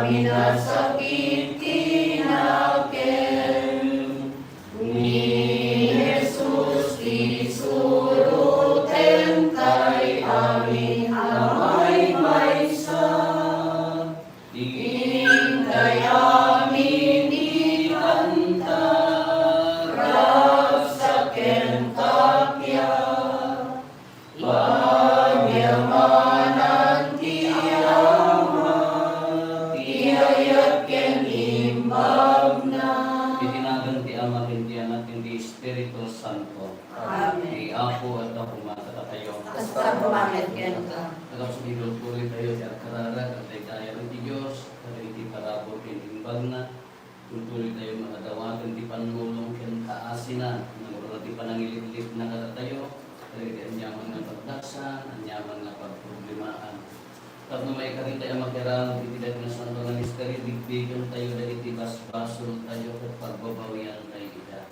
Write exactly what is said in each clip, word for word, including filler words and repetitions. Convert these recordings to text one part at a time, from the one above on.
Nasakit ti nakem, ni Jesus ti suroten tay amin a maymaysa. Intay amin ikanta, ragsak ken kappia. Pagyamanan ti Ama, ti ayat ken imbagna. Iti nagan ti Ama, ken ti Anak, ken ti Espiritu Santo. Amen. Ti Apo adda koma kadatayo. Kasta met kenka. Agapsut, itultuloy tayo ti agkararag, agdaydayaw iti Dios, kadagiti parabur ken imbagna. Tultuloy tayo nga addawaten ti pannulong ken kaasinan, nga agraman ti panangiliblibna kadatayo, kadagiti aniaman nga pagdaksan, aniaman nga pagproblemaan. Tapno maikari tayo a makiranod iti dagiti nasanto nga misterio, bigbigen tayo dagiti basbasol tayo ket pagbabawian tayo ida.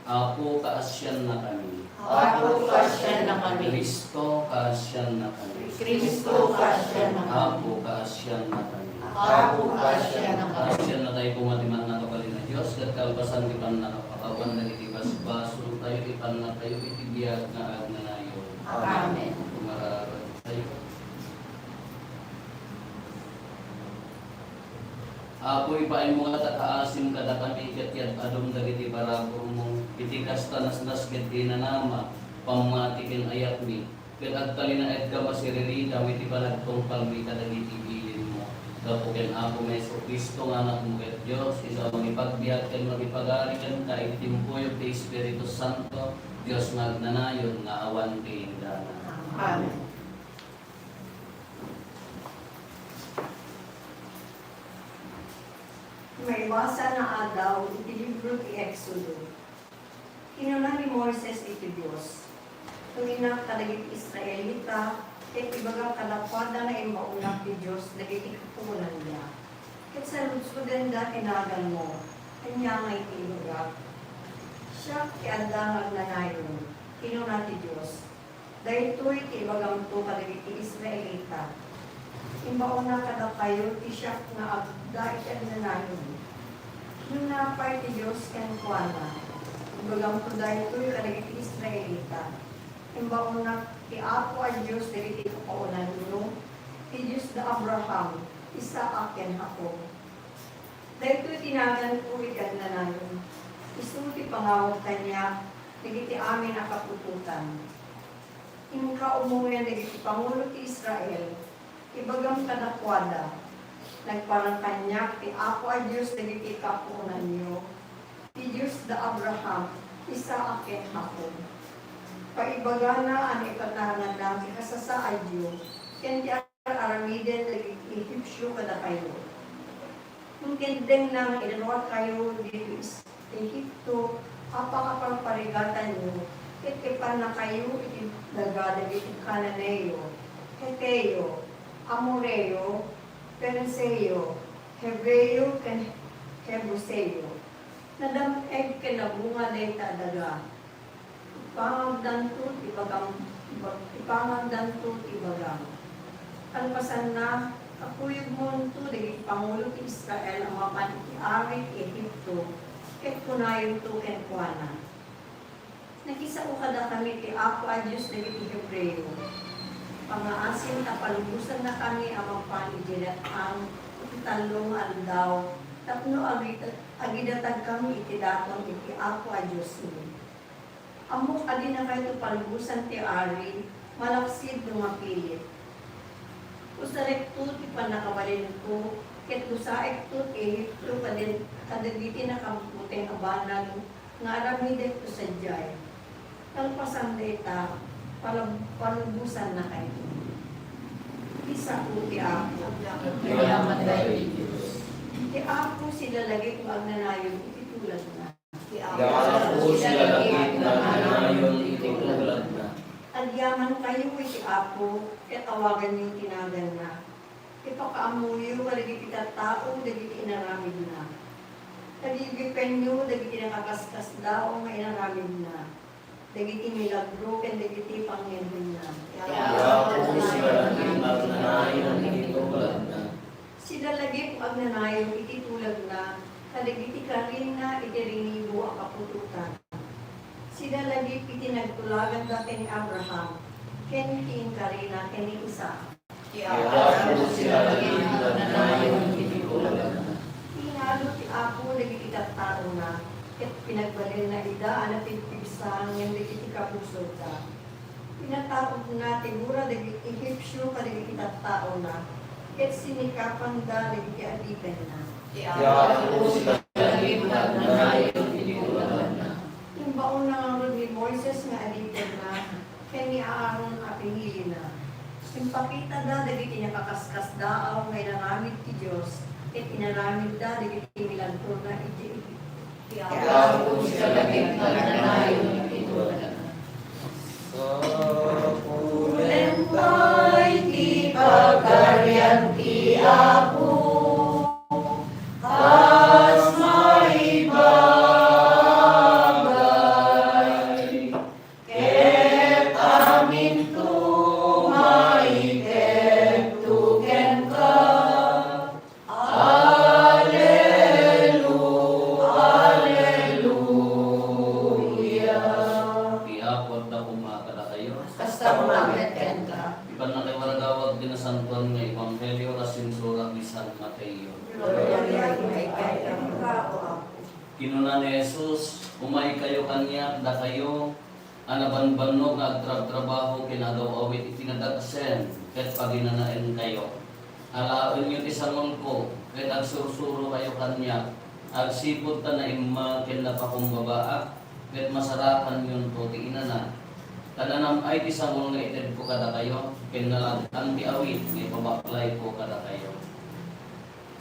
Apo, kaasiannakami. Apo, kaasiannakami. Cristo, kaasiannakami. Cristo, kaasiannakami. Apo, kaasiannakami. Apo, kaasiannakami. Kaasiannatayo koma ti mannakabalin a Dios, ket kalpasan ti pannakapakawan dagiti basbasol tayo, ipanna tayo iti biag nga agnanayon. Amen. Umararag tayo. Apo, ipaaymo ngata a kaasim kadakami ket yad-adum dagiti paraburmo. Iti kasta, nasnasket ti nanama, pammati ken ayatmi, ket agtalinaedkam a siriridam iti panagtungpalmi kadagiti bilinmo. Gapu ken Apomi a Jesu-Cristo nga Anakmo ket Dios, isu a mangipagbiag ken mangipagari kenka iti timpuyog ti Espiritu Santo, Dios nga agnanayon nga awan ti inggana. Amen. Maibasa nga aldaw iti libro ti Exodo. Kinuna ni Moises iti Dios, "Tuinak kadagiti Israelita, ket ibagak kadakuada nga imbaonak ti Dios dagiti kapuonanda. Ket saludsodenda ti naganmo, ania ngay ti ibagak? Siak ti adda nga agnanayon," kinuna ti Dios. "Daytoy ti ibagamto kadagiti Israelita: Imbaonak kadakayo ti siak nga adda iti agnanayon." Kinuna pay ti Dios kenkuana, "Ibagamto daytoy kadagiti Israelita: Imbaonak ti Apo a Dios dagiti kapuonanyo, ti Dios da Abraham, Isaac, ken Jacob. Daytoy ti naganko iti agnanayon. Isu ti pangawag kaniak dagiti amin a kaputotan." Inka umungen dagiti pangulo ti Israel, ibagam kadakuada, "Nagparang kaniak ti Apo a Dios dagiti kapuonanyo, ti Dios da Abraham, Isaac, ken Jacob." Paibagana a naipataranganna ti kasasaadyo ken ti ar-aramiden dagiti Egipsio kadakayo. Inkendengna nga inaruatkayo ditoy Egipto a pakaparparigatanyo, ket ipannakayo iti daga dagiti Cananeo, Heteo, Amoreo, Perizeo, Hebreo, ken Jebuseo. Nadam-eg ken nabunga dayta a daga. Ipangagdanto ti ibagam, ibag-, ipangagdanto ti ibagam. Kalpasanna, kakuyogmonto dagiti pangulo ti Israel a mapan iti ari ti Egipto, ket kunayonto kenkuana, "Nakisao kadakami ti Apo a Dios dagiti Hebreo. Pangaasim ta palubosannakami a mapan idiay dat-ang iti tallo nga aldaw tapno agid-, agidatagkami iti daton iti Apo a Diosmi. Ammok a dinakayto palubosan ti ari, malaksid no mapilit. Usarekto ti pannakabalinko, ket dusaekto ti Egipto kaden-, kadagiti nakabuteng a banag nga aramidekto sadiay. Kalpasan dayta, palab-, palubosannakayto. Ti sao ti Apo." Agyaman daytoy Dios. Ti Apo silalagip nga agnanayon iti tuladna. Ti Apo silalagip nga agnanayon iti tuladna. Agyamankayo iti Apo, ket awaganyo ti naganna. Ipakaammoyo kadagiti tattao dagiti inaramidna. Tagigipenyo dagiti nakaskasdaaw nga inaramidna, dagiti milagro ken dagiti pangngehenna. Ti Apo Sida lagip agnanayon iti tulagna. Sida lagip agnanayon iti tulagna kadagiti karinna iti rinigo a kaputotan. Sida lagip iti nagtulaganda ken ni Abraham, ken iti inkarina ken ni Isaac. Ti Apo sida lagip agnanayon iti tulagna. Inalo ti Apo dagiti tattaona, ket pinagbalinna ida a napigpigsa ngem dagiti kabusorda. Pinataudna ti gura dagiti Egipsio kadagiti tattaona, ket sinikapanda dagiti adipenna. Ti Apo sida lagip agnanayon iti tulagna. Imbaonna ngarud ni Moises nga adipenna, ken ni Aaron a pinilina. Impakitada dagiti nakaskasdaaw nga inaramid ti Dios, ket inaramidda dagiti milagrona idiay Egipto. Ti Apo sida lagip agnanayon iti tulagna. Sapulen pay ti Pagarian ti Apo, kas maibagay, ket aminto maiketto kenka. Alelu-, Aleluya. Ti Apo adda koma kadakayo. Kasta koma met kenka. Ipannakayo waragawag ti nasantoan nga ebanghelio a sinsurat ni San Mateo. Gloria kenka, O Apo. Kinuna ni Jesus, "Umaykayo kaniak, dakayo a nabanbannog nga agtrabtrabaho ken agaw-awit iti nadagsen, ket paginanaenkayo. Alaenyo ti sangolko, ket agsursurokayo kaniak. Agsipud ta naimmag ken napakumbabaak, ket masarakanyon ti inana. Ta nanam-ay ti sangol nga itedko kadakayo, ken nalag-an ti awit nga ipabaklayko kadakayo."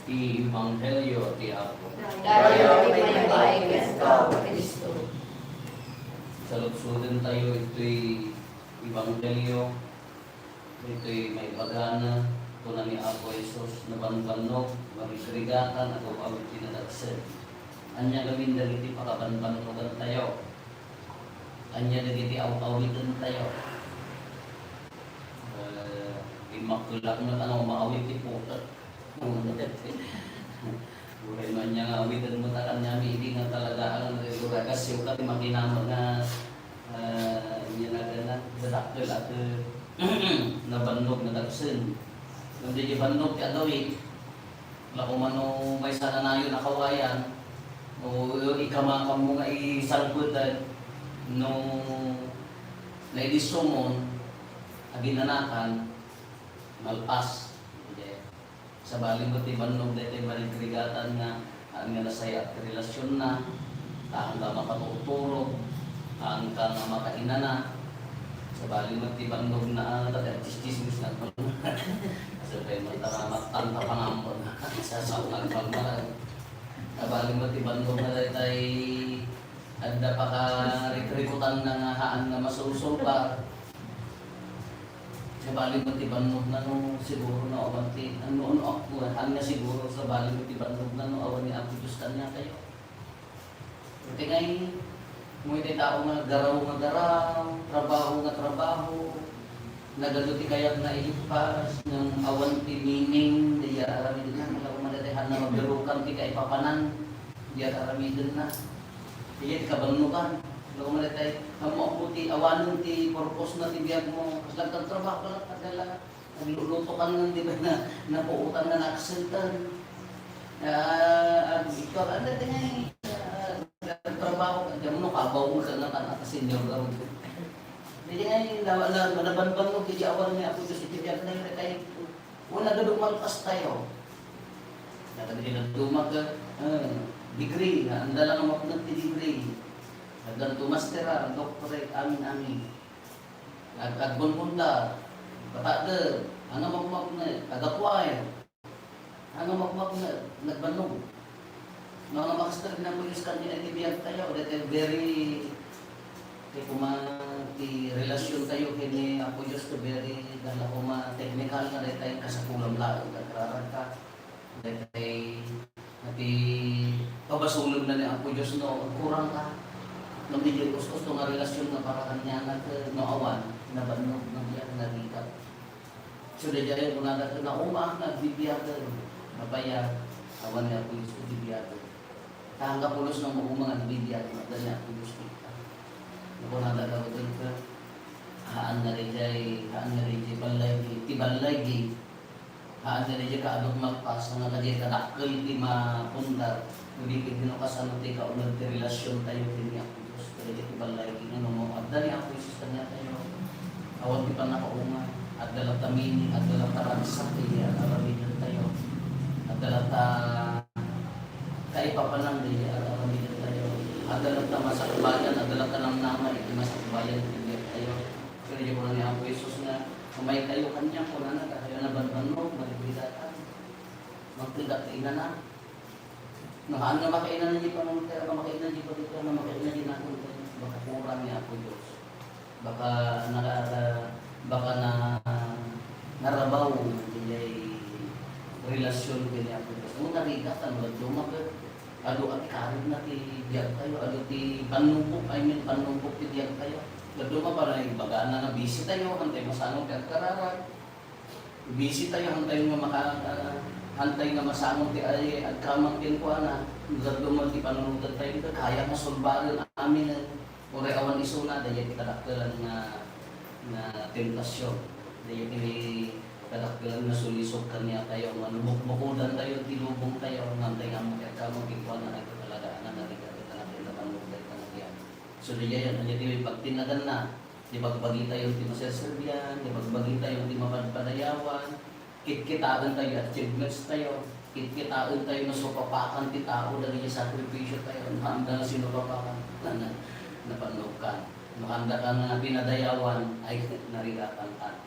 Ti Ebanghelio ti Apo. Dayaw ti pagbabawi kenka, O Cristo. Saludsoden tayo itoy Ebanghelio, itoy maibagana, kuna ni Apo Jesus, nabanbannog, marigrigatan, agaw-awit ti nadagsen. Ania ngamin dagiti pakabanbannogan tayo? Ania dagiti aw-awiten tayo? Eh, immakkelak met a no maawit ti putek. Uray no ania nga awiten met a kaniami, idi nga talaga, ano, uray kasyo ka ti makinamag nga, ah, ania nga gana, dadakkel a ti nabannog, nadagsen. Ngem diay bannog ti agawid. Laeng man no maysa a nayon a kawayan, no ikamakam mo nga isalpeten, no naidisumon, aginanakan, malpas. Sabali met ti bannog daytoy marigrigatan nga, ah, nga nasayaat ti relasionna, ta haan nga makaturturog, haan nga makainana. Sabali met ti bannog na, ah, dagiti chismis nga. Sabali met ta mamatang ta pangampon. Sasaungan pagmarag. Sabali met ti bannog na daytoy adda pakarikrikutanna nga haan nga masulsulbar. Sabali met ti bannogna no siguro no awan ti, ano, ano, ako, haan nga siguro, sabali met ti bannogna no awan ni Apo Dios kaniatayo. Iti ngay, mo iti tao nga garaw nga garaw, trabaho nga trabaho, nagadu ti kayatna ilippas, ngem awan ti meaning, diay aramidna, wala ko madati, haan nga mabirukan ti kaipapanan, diay aramidenna. Diay ti kabannogan. Wala ko madati, ammo, ammo ti awanen ti purpose na ti biag mo, kasla agtrabaho ka lang, kasla Nagluluto ka nga, di ba, na, napuotan nga na-accident. Ah, ah, ikaw, ano, di nga, eh, ah, nagtrabaho ka, di mo, kabaw ka nga, tan-, at senior ka ron. Di nga, eh, na, na, nabanbannog, di awan nga, ako, Diyos, iti biag na yun, kay, una, gadong malpas tayo. Nagdala ka, ah, degree, na, ang dala nga mapnag ti degree. Nagdanto master, ah, doctorate, amin, amin. Ag-, agbunbunda, patadem, anga mapmapne, aga-choir, anga mapmapne, nagbannog. Mga master na pulis kami ay ti biag tayo, that are very, ti kuma, ti relasyon tayo kini Apo Diyos, ti very, dala kuma technical na dahil tayo kasapulam laeng, agrarag ka. Daytay, ti pabasolem na ni Apo Dios no agkurang ka. No, medyo us-usto nga relasyon nga para kaniana, no awan, nabannog, no biag, narigat. So, daydiay kunada ket nauma nga agbibiagen. Apay a, awan ni Apo Dios ti biagen. Ta anggapo no mauma nga agbibiagen, adda ni Apo Dios ita. Kunada gabuten ket, haan nga daydiay, haan nga daydiay ballaygi, ti ballaygi. Haan nga daydiay kaadok malpas, nga kadi kadakkel ti mapundar. Ket di ket no kasano ti kauneg ti relasiontayo ken ni Apo Dios. Daydiay ti ballaygi nga no adda ni Apo Jesus kaniatayo, awan ti pannakaungan. Adda latta meaning, adda latta ragsak ti ar-aramidentayo. Adda latta kaipapanan ti ar-aramidentayo. Adda latta masakbayan, adda latta namnama iti masakbayan ti biagtayo. Pero di ko ni Apo Jesus nga, "Umaykayo kaniak," kunana, "dakayo a nabanbannog, marigrigatam. Magtuldak ti inana." No, haan nga makainana di panunotay, nga makainana di pagitay, nga makainana di nakunotay, baka kurang ni Apo Dios. Baka naka-, baka na, narabaw diay relasion ken ni Apo Dios. Ang narigat, ang magduma ka, adu ti karit na ti biag tayo, adu ti pannumpok, I mean, pannumpok ti biag tayo. Magduma pa na yung baga na nga busy tayo, antay masangon ti agkararag. Busy tayo, hantay nga maka-, ah, hantay nga masango ti ay agkamang kenkuana. Daduma ti panunotan tayo, kaya nga sulbaren amin, eh. Uray awan isuna, dayta ti kadakkelan nga, nga tentasion. Dayta ti kadakkelan nga sulisog kaniatayo, nga bukbukodan tayo, ti lubong tayo, hantay nga amin ti agkamang kenkuana, ay talaga, anak, narigat, anak, anak, anak, anak, anak, anak, So, daydiay, ania ti pagtinaganna? Ibagbagi tayo ti maserserbian, ibagbagi tayo ti mapadpadayawan, kitkitaen tayo achievements tayo, kitkitaen tayo no supapakan ti tao dagiti sakripisio tayo, no haanda nga sinupapakan, na, na, napannukan. No haanda ka nga pinadayawan, ay, narigatanka.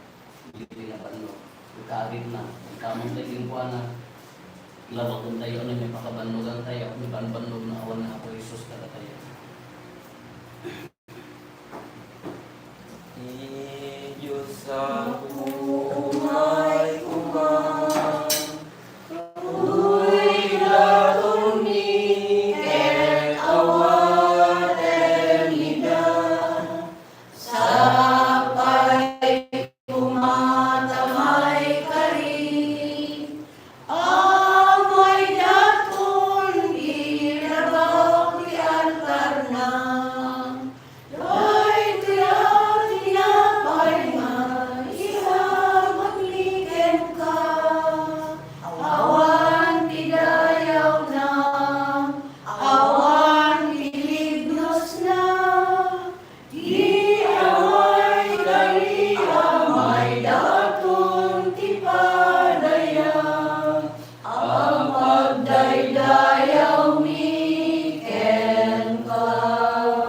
Dagiti nabannog, ikarit na, ikamang tayo kenkuana, lawagen tayo, ano, may pakabannogan tayo, may panbannog na awan na Apo Jesus kadatayo. Ti Dios a kumay, kumay, uy, daton mi ket awaten ida. Sapay koma ta maikari, a maidaton irabak ti altarna. Daytoy a tinapay nga isagutmi kenka, awan ti dayawna, awan ti libnosna. Di amay kari a maidaton ti padaya, a pagdaydayawmi kenka.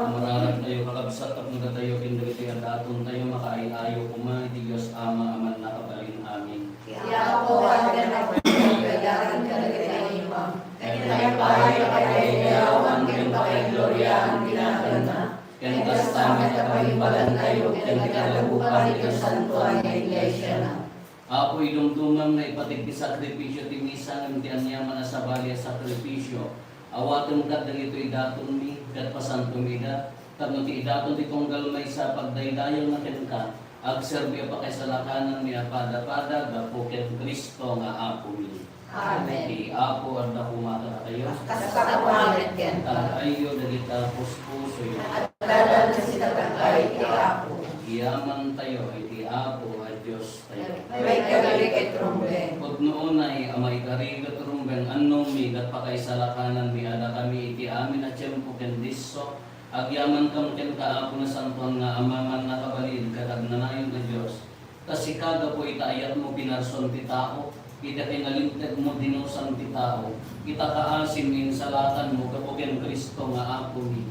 Maranak tayo, kakabsat, tapno datayo ken dagiti adaton tayo makaay-ayo koma iti Dios Ama a mannakabalin. Amin. Ti Apo, adda nabalin, kayatan kadagiti ayuam, ken naipaay a pagdaydayawan ken paggloriaan ti naganna. Ken kasta met a pagimbagantayo ken ti kadagupan iti santoan nga iglesiana. Apo, idumdumam nga ipatik ti sakrifisio ti misa ngem ti aniaman a sabali a sakrifisio, awatem kadagitoy idatonmi, ket pasantom ida, tapno ti idaton ti tunggal maysa a pagdaydayawna kenka, agserbi a pakasalakananmi a padapada gapu ken Cristo nga Apomi. Amen. Ti Apo adda koma kadatayo. Kasta koma met kenka. Tag-ayyo dagita puspusoyo. Adda laeng sida tag-ay ti Apo. Yamantayo iti Apo a Diostayo. Maikari ket rumbeng. Pudno unay a maikari ket rumbeng, annomi ket pakaisalakananmi a dakami iti amin a tiempo ken disso, agyamankam kenka, Apo, nasantoan nga Ama, mannakabalin ket agnanayon a Dios. Ta sika, gapu ita ayatmo, pinarsuam ti tao, ita kinalimtegmo, dinusam ti tao, ita kaasim, insalakanmo gapu ken Cristo nga Apomi.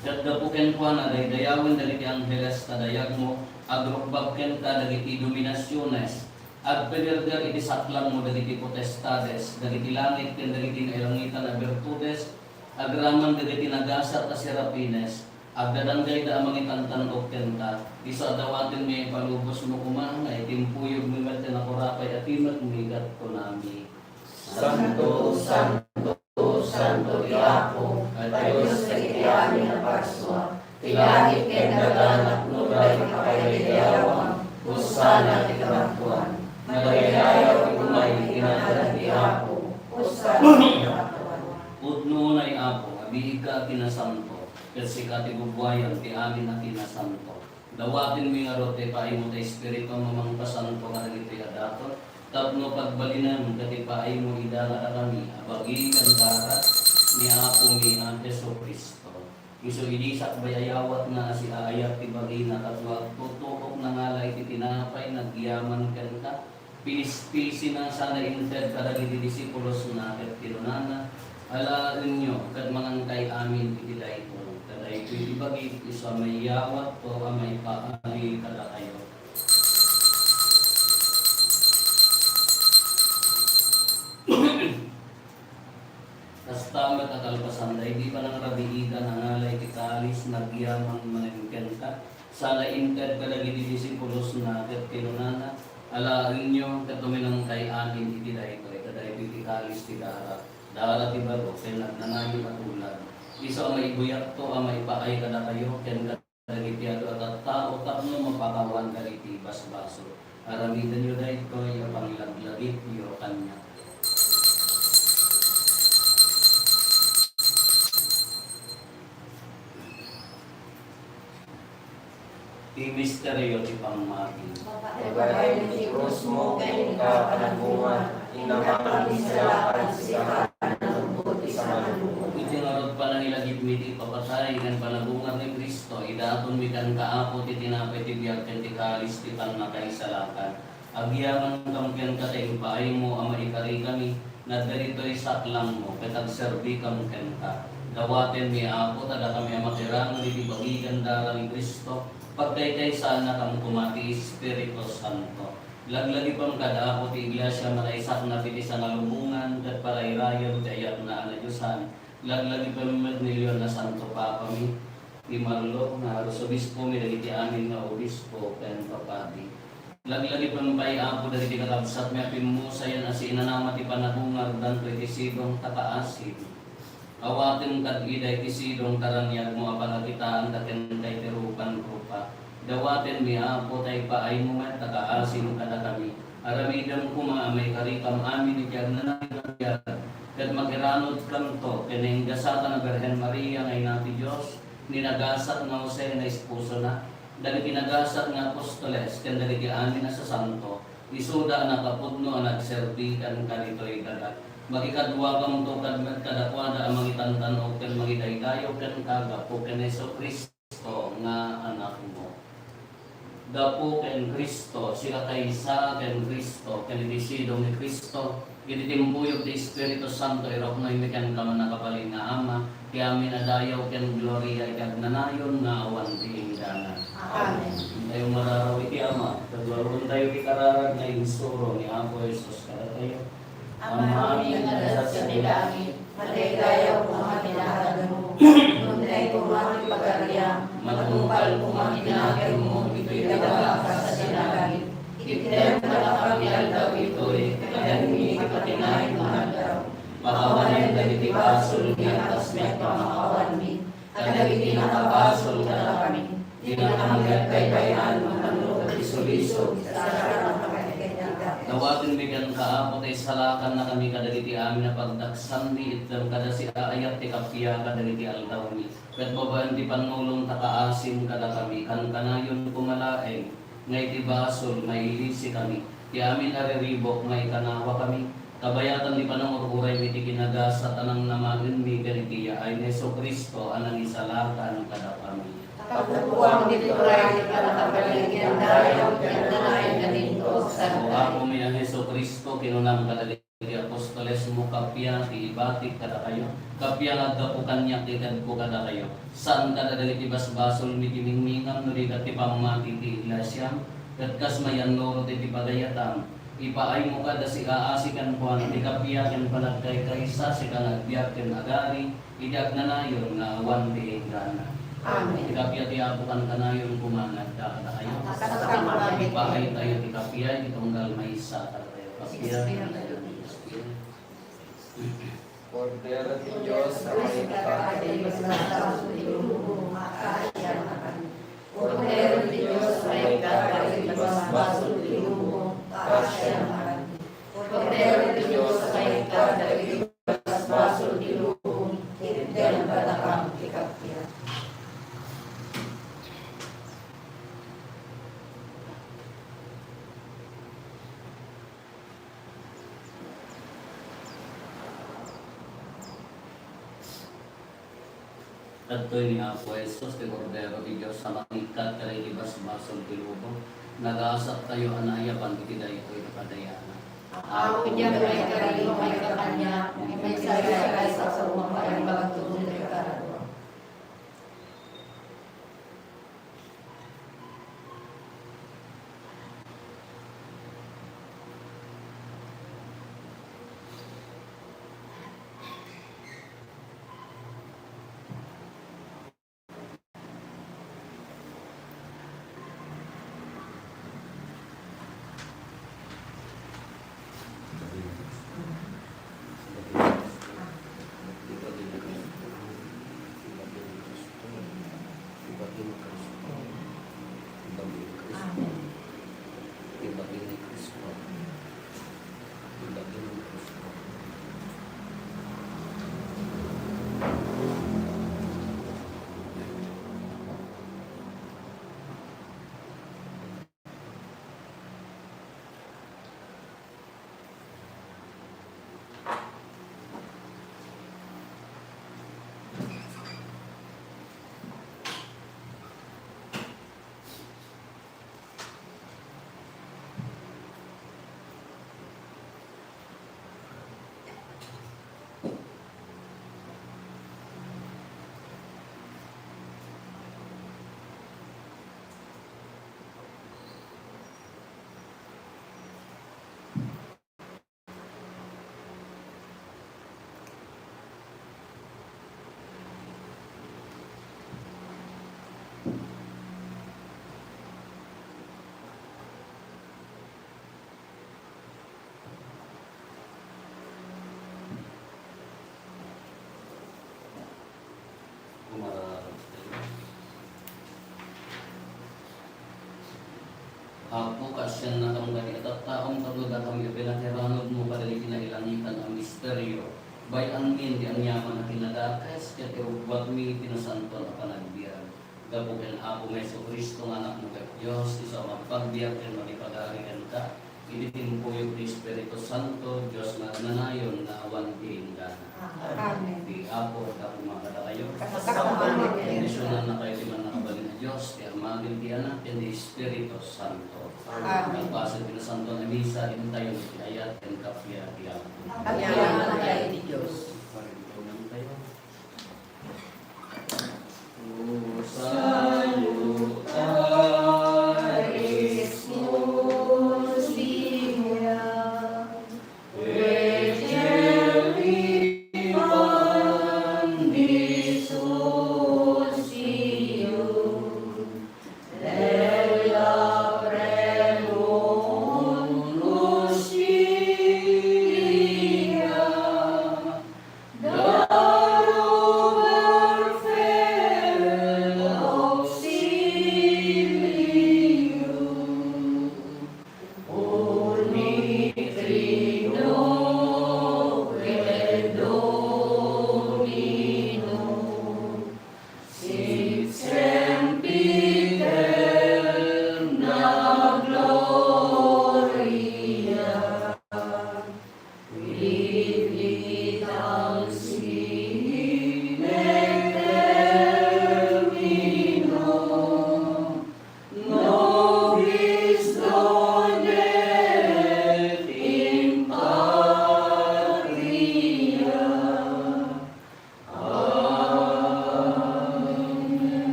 Ket gapu kenkuana, daydayawen dagiti angheles ta dayagmo, agrukbab kenka dagiti dominasiones, agpederder iti saklangmo dagiti potestades, dagiti langit ken dagiti nailangitan a birtudes, agraman dagiti nagasat a serafines, agdadanggayda a mangitantan-ok kenka, isu a dawatenmi a ipalubosmo koma nga itimpuyogmi met ti nakurapay a timekmi ket kunami, Santo, santo, santo ti Apo a Dios dagiti amin a parsua. Ti langit ken daga napno ti pakaydayawam. Hosanna ti Kangatoan. Madaydayaw ti umay iti ngadan ti Apo. Hosanna ti Kangatoan. Pudno unay, Apo, nga biigka a kinasanto, ket sika ti bubuayan ti amin a kinasanto. Dawatenmi ngarud ti ipaaymo ti Espiritu a mangpasanto kadagitoy a daton, tapno pagbalinem ket ipaaymo ida kadakami a bagi ken darat ni Apomi a Jesu-Cristo. Isu idi sakbay a yawatna a siaayat ti bagina tapno agtutukokna ngala iti tinapay nga agyaman kenka, pinispisina sana inted kadagiti disipulosna ket kinunana, "Alaenyo ket mangankay amin iti daytoy, ta daytoy ti bagik isu a mayawatko a maipaali kadakayo." Kasta met a kalpasan daydi panangrabiidan a ngala iti kalis nga agyaman manen kenka, sana inted kadagiti disipulosna ket kinunana, "Alaenyo ket uminumkay amin iti daytoy, ta daytoy ti kalis ti darat, darat ti baro ken agnanayon a tulad. Isu a maibuyatko a maipaay kadakayo ken kadagiti adu a tattao tapno mapakawan dagiti basbasol. Aramidenyo daytoy a panglaglagipyo kaniak." Ti misterio ti pammati. Ibabayo ti krusmo ken inka panagbunga, inka a makisalakan, sika a nanglugod iti sangalubongan. Iti ngarud panangilagipmi ti ipapatay ken panabunga ni Cristo, idatonmi kenka, Apo, ti tinapay ti biag ken ti kalis ti pannakaisalakan. Agyamankam kenka ta impaaymo a maikarikami, nga dagitoy saklangmo ket agserbikam kenka. Dawatenmi, Apo, ta dakami a makiranged iti bagi ken dara ni Cristo, pagkaykaysaannakam koma ti Espiritu Santo. Laglagipem kad, Apo, ti Iglesia a manaisaknap iti sangalubongan ket parayrayem ti ayatna a nadiosan. Laglagipem met ni Leon a Santo Papami, ti Marlo nga Arsobispomi, dagiti amin nga obispo ken papadi. Laglagipem pay, Apo, dagiti kakabsatmi a pimmusayan a siinanama ti panabungardanto iti sidong ta kaasim. Awatem kad ida iti sidong ta raniagmo a pangakitaanda kenka iti rupan rupa. Dawatenmi, Apo, ta ipaaymo met ta kaasim kadakami. Aramidem koma a maikarikam amin iti agnanayon a biag, ket makiranudkanto ken naingasatan a Birhen Maria nga Ina ti Dios, ni nagasat nga Jose nga esposona, dagiti nagasat nga apostoles, ken dagiti amin a sasanto, isuda a nakapudno a nagserbi kenka ditoy daga. Makikaduakamto kad met kadakuada a mangitantan-ok ken mangidaydayaw kenka gapu ken Jesu-Cristo nga Anakmo. Gapu ken Cristo, sika kaysa ken Cristo, ken iti sidong ni Cristo, iti timpuyog ti Espiritu Santo, iruknoymi kenka, mannakabalin nga Ama, ti amin a dayaw ken gloria iti agnanayon nga awan ti inggana. Amen. Intayo mararaw iti Ama, ket waruentayo ti kararag nga insuro ni Apo Jesus kadatayo. Amami nga adda sadi langit, madaydayaw koma ti naganmo, untay koma ti pagariam, matungpal koma ti nakemmo ditoy daga kas iti langit. Itdem kadakami aldaw itoy, ket addanmi ti patinayon nga aldaw. Pakawanem dagiti basol nga kas met pamakawanmi kadagiti nakabasol kadakami. Dinakami agbaybay-an no mangrugi ti sulisog, saan a makadikdikdika. Dawatenmi kenka, Apo, ta isalakannakami kadagiti amin a pagdaksanmi, itdem kada siaayat ti kappia kadagiti aldawmi. Ket babaen ti pannulong ta kaasim kadakami, kankanayon koma laeng, nga iti basol, mailisikami. Ti amin a riribuk, maikanawakami. Kabayatan ti panangur-uraymi iti kinagasat a nangnamaenmi ken iti yaay ni Jesu-Cristo a nangisalakan kadakami. Tapno awan ti turay ti pannakabalin ken dayaw ken nanayon a Dios. O Apomi a Jesu-Cristo, kinunam kadagiti apostolesmo, kappia ti ibatik kadakayo, kappia nga aggapu kaniak ti itedko kadakayo. Saan kada dagiti basbasolmi ti mingmingam no di ket ti pammati ti iglesiam, ket kas mayannurot iti pagayatam, ipaaymo kada siaasi kenkuana ti kappia ken panagkaykaysa, sika nga agbiag ken agari iti agnanayon nga awan ti inggana. Amen. Ti kappia ti Apo kankanayon koma nga adda kadakayo. Ipaaytayo ti kappia iti tunggal maysa kadakayo. Kappia. Kordero ti Dios, a maikkat iti basbasol ti lubong, makaasiannakan. Kordero ti Dios, a maikkat iti basbasol Daytoy ni Apo Jesus ti Kordero ti Dios a mangikkat kadagiti basbasol ti lubong. Nagasat tayo a naayaban iti daytoy a kadayana. Apo, diak nga ikararuma iti kaniak, ngem sayaat nga agsasaom a maimbag iti kararuam. Apo, kaasiannakam dagiti tattaom, kaduadakam iti pinakiranudmo kadagiti nailangitan a misterio. Bay-anmi ti aniaman a kinadakes, ket irugguatmi ti nasantoan a panagbiag. Gapu ken Apomi Jesu-Cristo nga Anakmo ket Dios, isu a mangpagbiag ken mangipagari kenka, iti timpuyog ti Espiritu Santo, Dios nga agnanayon nga awan ti inggana. Amen. Ti Apo, gapu kadakayo. Kasta kami. Bendisionannakayo ti mannakabalin a Dios, ti Ama, ken ti Anak, ken ti Espiritu Santo. Amen. Agpaset ti nasantoan a misa, intayon ti ayat ken kappia ti Apo. Agyaman iti Dios. Parintunan tayo.